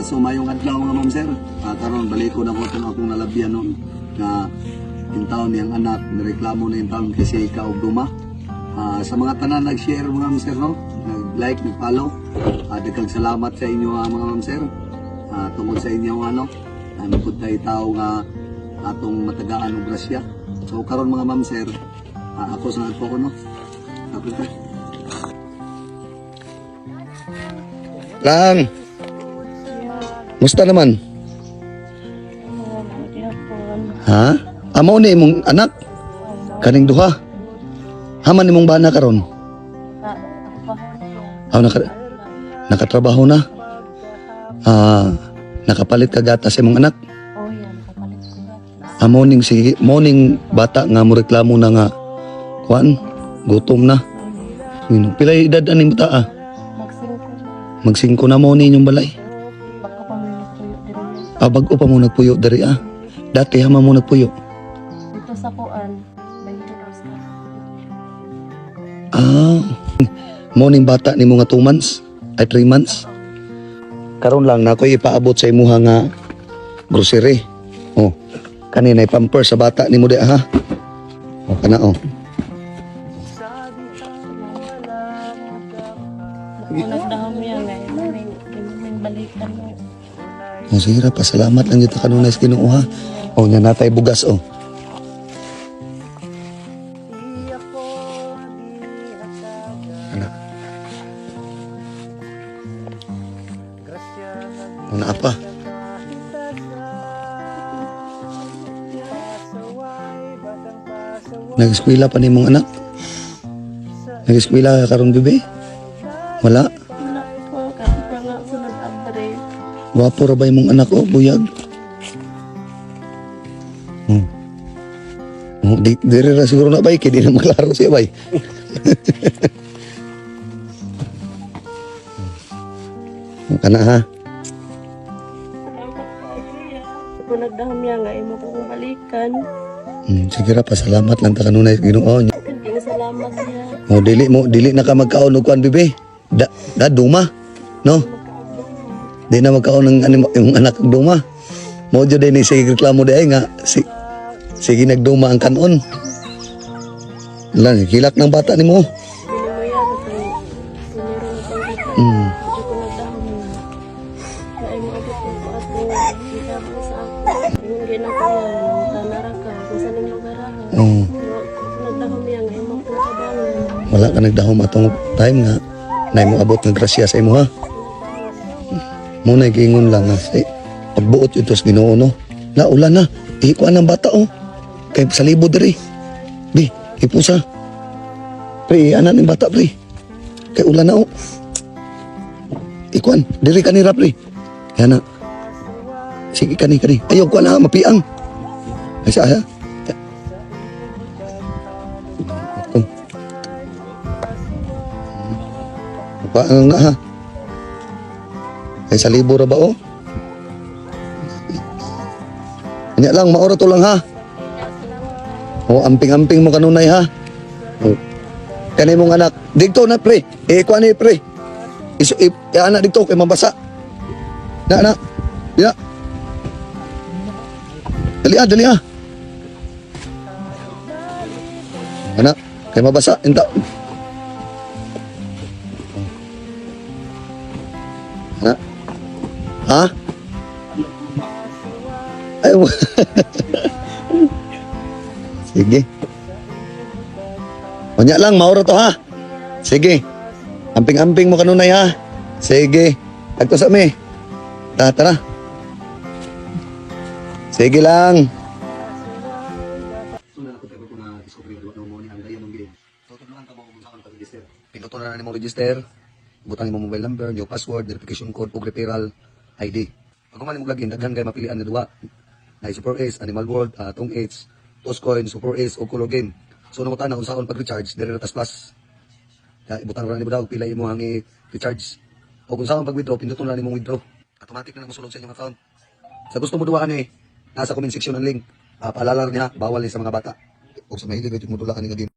So mayong adlaw, mga ma'am sir. Karon baliko na ko itong akong nalabyan noon nga yung taon niyang anak nireklamo na yung taon kasi ikaw duma. Sa mga tanan nag-share, mga ma'am sir, no, nag-like, nag-follow. Daghang salamat sa inyo, mga ma'am sir. Tungod sa inyong ano, ano pud tayo tao nga atong matagaan og grasya. So karon, mga ma'am sir, ako sa ko no. Tapos na. Lang. Musta naman? Ha? Amo ni imong anak? Kaning duha? Haman nimong bana karon? Aw, nakatrabaho na. Nakapalit ka gatas imong anak? Oh, yan, nakapalit ko gatas. Amo ning sige, mo ning bata nga mo reklamo na nga kuan, gutom na. Yun, pila edad aning bata ah? Magsingko na. Magsingko na mo ni inyong balay. Baka pa may nagpuyo diri. Ah, bag-o pa mo nagpuyo diri ah. Dati hama mo nagpuyo? Dito sa kuan, 22 ka. Ah, mo ning bata nimo nga 2 months ay 3 months. Karon lang na ako'y ipaabot sa imuha nga grocery. Oh, kanina pamper sa bata nimo di ha. Oh, kana oh. Ako nagdahom niya nga imo balikan mo. Oh, sige ra, pasalamat lang jud ta kanunay sa Ginoo ha. Oh, nya natay bugas oh. Anak. Oh, naa pa. Nag-eskwela pa nimong anak? Nag-eskwela ka karon, bebe? Wala? Wala po, kahit pa nga sunod abre. Gwapo ra ba imong anak o buyag? Oh, di diri ra siguro na bay kay di na maklaro siya bay. Kana ha. Salamat po kuya. Ako nagdahom niya nga imo ko kong balikan. Sige ra, pasalamat lang ta kanunay sa Ginoo. Daghang salamat niya. Oh, dili na ka magkaon og kuan, bebe. Da, da duma. No? Di na magkaon ng ano, yung anak og duma. Mo jud din ni sige reklamo di ay nga si sige nagduma ang kanon. Lan hilak ng bata nimo. Pili mo yan kay primero na pang kita. Hindi ko nagdahom na. Na imo abot ko po ato. Gihapon sa ako. Ingon ginakayan, tanara ka, kung sa ning lugar ha. Oh, Pero nagdahom niya nga imo ko tabangan. wala ka nagdahom atong time nga na imo abot ng grasya sa imo ha. Mo na giingon lang nga si pagbuot ito sa Ginoo no. Na ulan na. Ikuan ang bata oh. Kay sa libo diri. Bi, ipusa. Pre, anak ning bata pre. Kay ulan na oh. Ikuan, diri kanira pre. Yan na. Sige kani kani. Ayaw kuan na mapiang. Ay sa ha. Ito. Paano na ha? Ay sa libo ra ba oh? Anya lang, maora to lang ha. O, amping-amping mo kanunay ha. O, kani mong anak, dito na pre. Eh, kuha ni pre. Iso, i, anak dito, kay mabasa. Na, na. Ya. Dali ah, dali ah. Anak, kay mabasa. Inta. Anak. Ha? Ay, sige. Unya lang, mauro to ha. Sige. Amping-amping mo kanunay ha. Sige. Tagto sa mi. Tara, tara. Sige lang. Pinduto na nimo register. Butang imong mobile number, new password, verification code ug referral ID. Pag human imong login, daghan kay mapilian nga duwa. Na Super Ace, Animal World, Tong H, Toss Coin, Super Ace ug Color Game. So nangutan na kung saon pag-recharge, diri ra tas plus. Kaya ibutang ra nimo daw pila imo ang i-recharge. O kung saon pag-withdraw, pinduton ra nimong withdraw. Automatic na mosulod sa inyong account. Sa gusto mo duwaan eh, nasa comment section ang link. Paalala niya, bawal ni sa mga bata. O sa mahilig mo dulaan nga game.